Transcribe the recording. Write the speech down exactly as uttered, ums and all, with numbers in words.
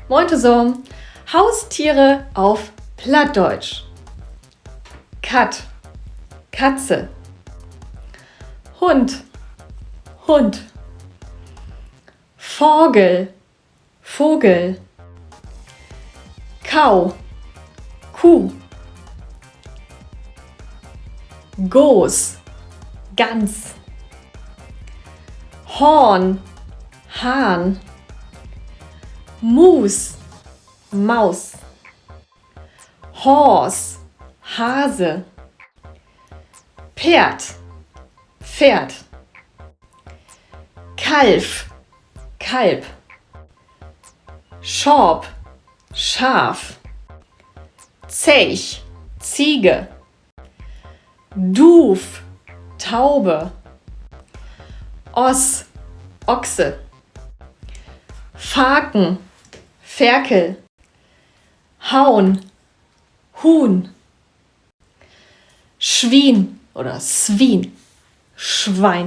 Moin tosamen. Haustiere auf Plattdeutsch. Katt, Katze. Hund, Hund. Vagel, Vogel. Kau, Kuh. Goos, Gans. Hahn, Hahn. Muus, Maus. Haas, Hase. Peerd, Pferd. Kalf, Kalb. Schaap, Schaf. Zeeg, Ziege. Duuv, Taube. Oss, Ochse. Farken, Ferkel. Haun, Huhn. Swien oder Swien, Schwein.